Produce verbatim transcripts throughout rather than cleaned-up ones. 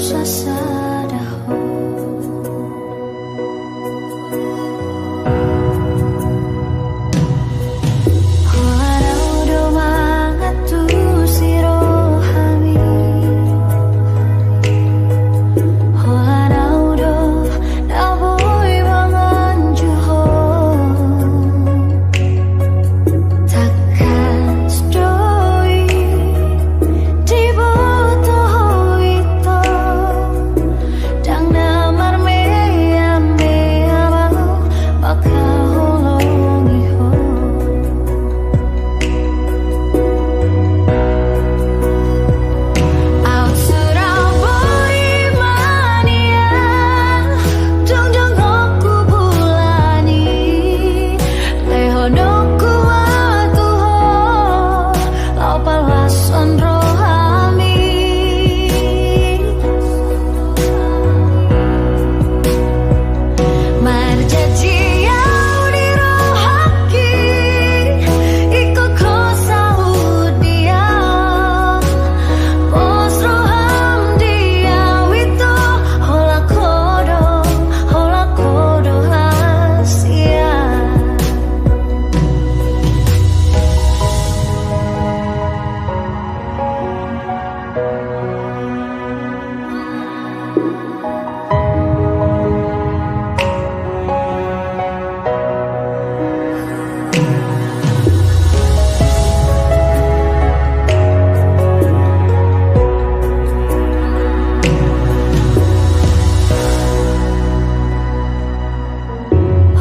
Sasada ho. Holan au do mangantusi rohami. Holan au do na boi manganju ho. Tangkas do i diboto ho ito. Ndang na marmeamea au mangkaholongi ho. Au so ra boi maneang, jongjongku bulan i, lehononku ma tu ho, laho palashon rohami. Marjanji au di rohangki, ingkon ho saut di au. Pos roham di au ito, holan ho do, holan ho do hasian.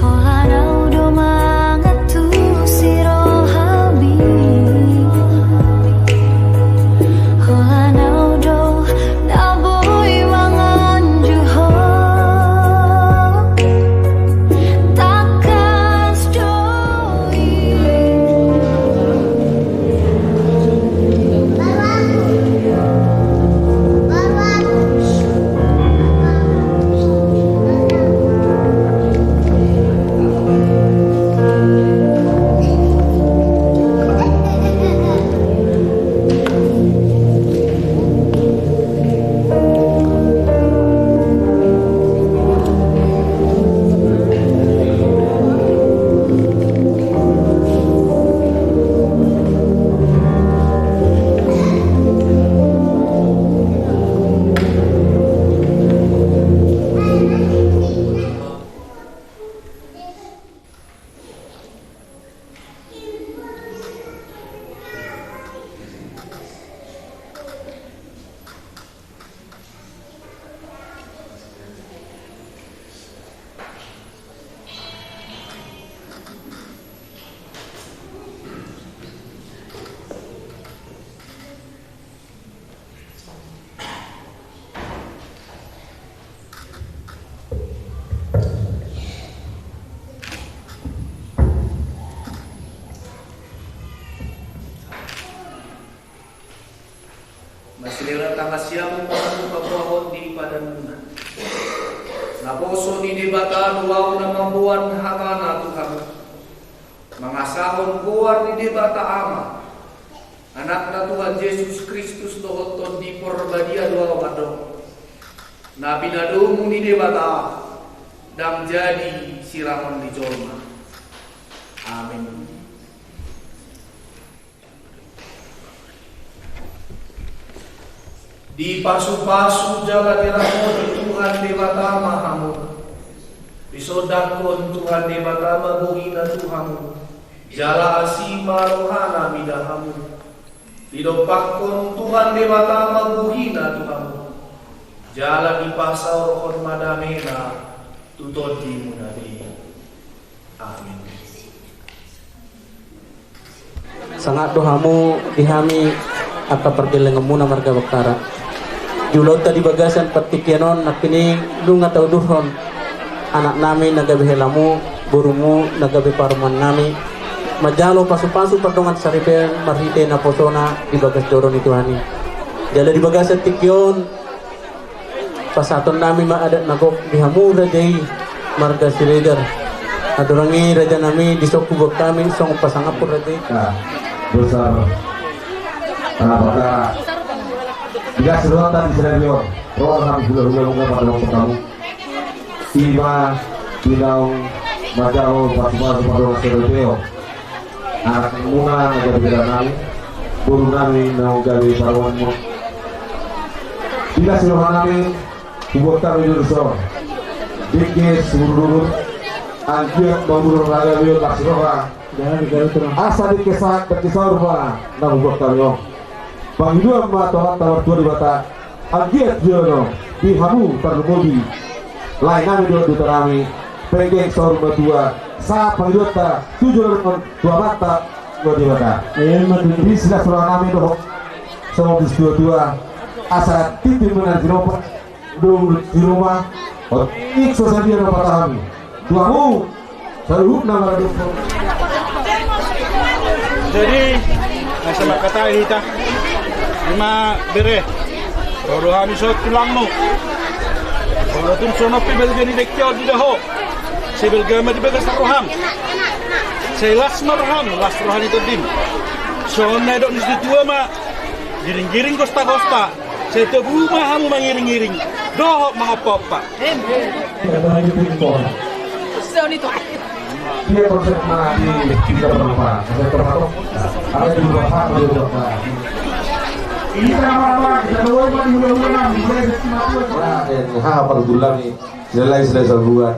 Holan au do mangantusi rohami. Holan au do na boi manganju ho. Tangkas do i. Masilean tangan siamun paboahon di padanmuna. Naposo ni Debata do ahu na mamboan hatana tu hamu, mangasahon goar ni Debata Ama, Anakna Tuhan Jesus Kristus dohot Tondi Porbadia do ahu mandok: Na pinadomu ni Debata ndang jadi sirangon ni jolma. Amin. Dipasupasu jala dirahoti Tuhan Debata ma hamu. Disondangkon Tuhan Debata ma bohina tu hamu, jala asi ma rohana mida hamu. Didompakkon Tuhan Debata ma bohina tu hamu, jala dipasaorhon ma damena tu tondimuna be. Amin. Sangap do hamu di hami angka pargellengonmuna marga Bakhara. Di ulaonta di bagasan partingkian on nangkining nunga taudurhon anaknami na gabe helamu, borumu na gabe parumaennami, manjalo pasupasu pardongansaripeon marhite naposona di bagas joro ni Tuhan i. Jala di bagasan tingki on, pasahatonnami ma adat na gok di hamu raja i marga Siregar. Andorang i rajanami, dison huboan hami songon pasangaphon raja i. Nah, besar. Nah, maka Di las rohanta di sadari on, ro hami hulahula muna mardongan tu hamu. Ima di naung manjalo pasupasu pardongan saripeon. Anakmuna na gabe hela nami, boru nami naung gabe parumaenmuna. Di las roha nami, hubuat hami do dison dengke sumurut-urut, anggiat mangurung ragam i on las roha. Asa dengke sahat dengke saur ma na hubuat hami on. Pangidoan ma tu Amanta Martua Debata, anggiat tu joloan on di hamu tarlumobi lae nami dohot duta nami, penggeng saur matua, sahat pangidoanta tu joloan on tu Amanta Martua Debata. Ima tutu. Di las roha nami dohot songon disi tua-tua, asa tintin ma na di roha, dung di roha, otik so sadia na hupatahon hami tu hamu saluhutna maradophon. Jadi, na sai mangkatai hita, ima bere, ro do hami songon tulangmu. Ro do tung songon pe balga ni dengke on di ho. Sai balga ma di bagasan roham. Sai las ma roham, las roha ni tondim. Songon na nidok ni situa ma, giring-giring gosta-gosta. Sai tobu ma hamu mangiring-iring dohot mangompa-ompa. Haha, parhundul nami, Silalahi Silahisabungan.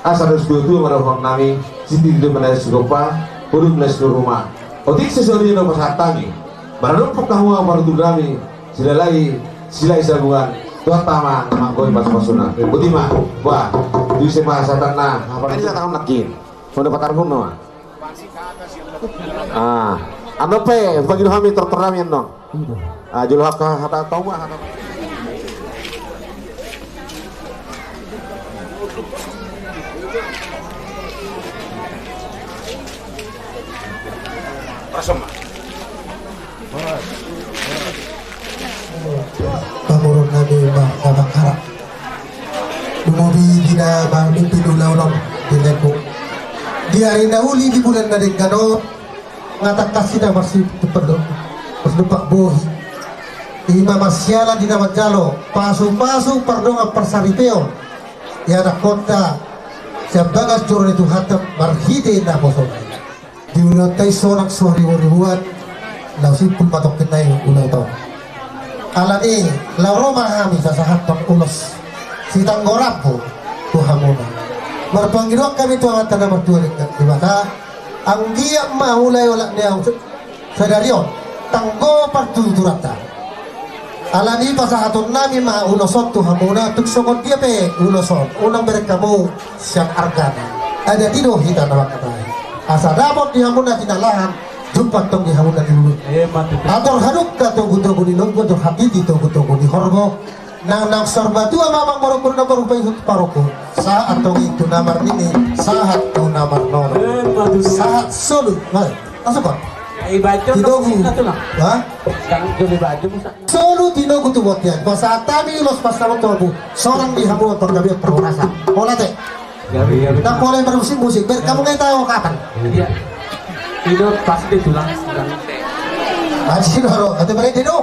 Asa dos tua-tua maradophon nami, sititi do manaek sigompa, huduk manaek sigompa. Otik so sadia na hupasahat hami, maradophon hamu, haha, parhundul nami, Silalahi Silahisabungan, Tuhanta ma manggohi pasu-pasuna. Botima, bah, tu ise ma satanna, apa ni satanna nangkin? Mana patarhun nama? Ah, annon pe, bagi hami tortor nami annon. Ah, jolo hata, hata tau ma hata. Pamoruon nami ma na mangharap. Lumobi di na mamimpin ulaon on di lengkung. Di ari na uli di bulan na denggan on. Nga tangkas hita marsi-, pardo-, marsidumpak bohi. Ima marsiala di na manjalo pasu-pasu pardongan parsaripeon. Ia na kota sian bagas joro ni Tuhanta marhite naposona. Di ulaonta i sonang so ribu-ribuan. Laos simpul ma tongkin nai ulaonta on. Alani laho ro ma hami pasahathon ulos sitanggo rambu tu hamuna. Marpangidoan hami tu Amanta na martua Debata, anggiat ma hulehon ni ahu sadari on tanggo partuturanta. Alani pasahaton nami ma ulos on tu hamuna, tung songon dia pe ulos on unang bereng hamu sian argana. Adat i do hita na mangkatai, asa dapot di hamuna hinalahan, jumpang tong di hamuna di ulu. Ator hadungka togu-togu ni lombu, ator hatiti togu-togu ni horbo. Nang, nang saur matua ma amang parokku, nang parokku paihut parokku. Sahat tong i tu na marnini, sahat tu na marnono. Sahat solu. Masuk, Pak. Tinogu. Ha? Solu tinogu tu bontean. Pasahat hami ulos pasahat tu abu. Sonang di hamu panggabean parhorasan. Holan te. Ndang pola marmusik-musik, ber kamu ngai tahu kapan. Iya. Itu pasti tulang. Aji doro, atau berarti do.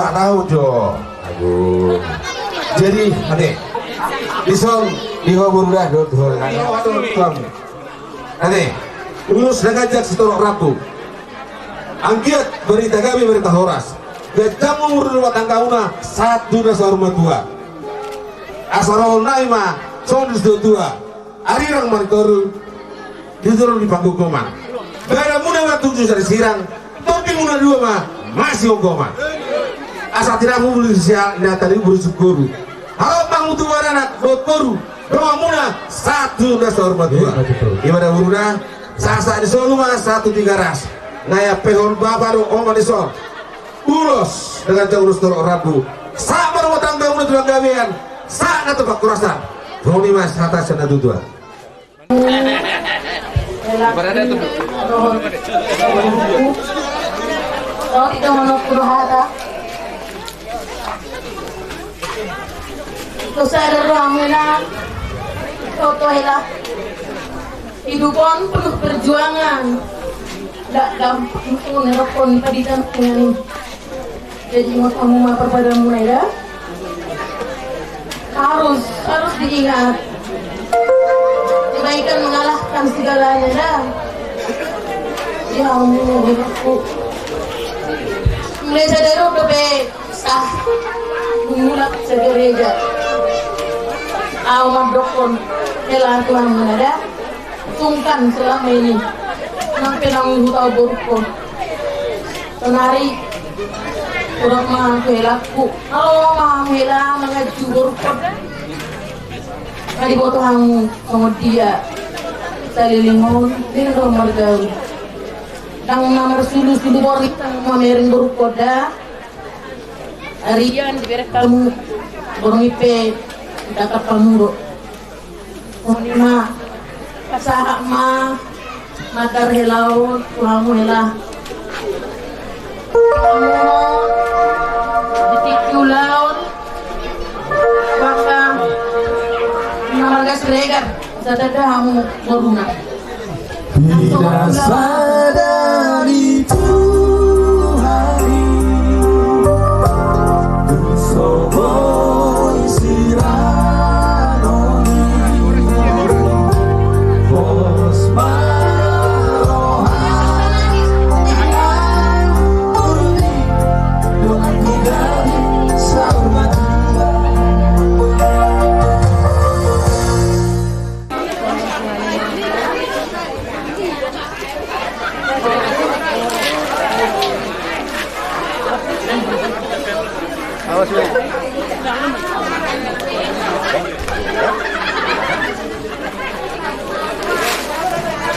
Rau jo. Aduh. Jadi, ate. Dison, di ho boru da, dohot ho. Ate. Ulos na ganjang sitorop rambu. Anggiat barita gabe, barita horas. Ganjang umur di rumah tanggamuna, sahat tu na saur matua. Asa rohannami ma songon ni situatua. Arirang ma di toru, di toru di panggomgoman. Badanmuna ma tujuh sari sirang, tondimuna dua ma masihonggoman. Asa tirangmu bulu sisia, na tadi bulu suguru. Halo pangutu baranak dohot boru, donganmuna sahat tu na saur matua. Ima da boru da, sahat-sahat ni solu ma sahat tu Tigaras. Na iapehon bapa do oma dison. Ulos, dengan jauh ulos torop rambu. Sahat ma rumah tanggamuna tu panggabean, sahat na tu panghorasan. Songon i ma hata sian natuatua. Roti tu manuk puluh hata. Kau sadar roham hela. Kau tahu hela. Hidup on penuh perjuangan. Nggak gampang tu ngerokok di paditan ini. Jadi mau kamu apa padamu ya? Harus, harus diingat. Kebaikan mengalahkan segalanya dah. Ya Allah, aku mulai sadar udah be. Sah, mulak segereja. Au mandok on, hela Tuhan menada, sungkan selama ini. Nang penang hutau borukon. Sonari, udah mah helaku. Au ma hela mangaju borukon. Tadi boto hamu, songon dia. Salilingon, dia dong margaul. Dang na marsulu-sulu boru, dang mamereng borukon da. Arian diberek hamu, borngin pe, dakap pamuro. Songon i ma, pasahat ma, matar hela on, tu hamu hela. Hamu, di tingki ulaon, maka, na marga Siregar. Sada da hamu boruna. Tidak sadari Tuhan i, so boi sirang on i, pos ma roha i, turut i, dongan tu gabe saur matua.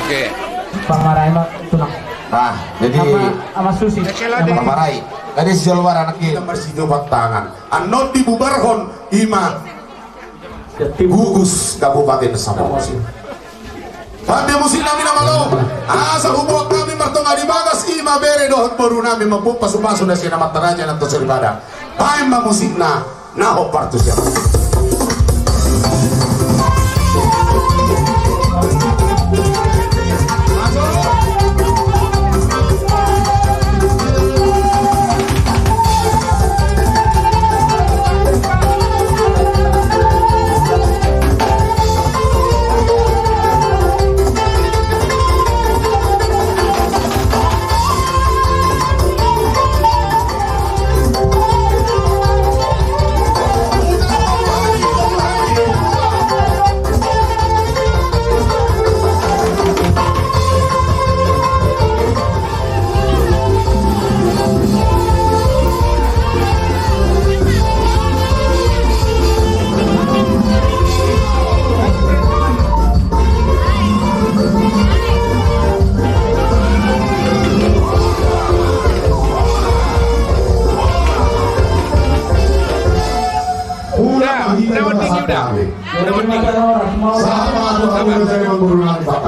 Oke. Pamarai ma tulang. Nah, jadi ama, ama Susi. Pamarai. Tadi si Jolwar anak ini. Nomor si Jobat tangan. Annon dibubarhon ima. Gugus Kabupaten Samosir. Pande musik nami na malo. Asa huboan nami martonga di bagas ima bere dohot boru nami mamboan pasu-pasu na sian Amanta Raja nang tu soripada. Baen ma musikna na hombar tu siapa. Udah, udah mending, udah. Udah mending. Sama tuh, kamu udah saya mau berulang, Pak.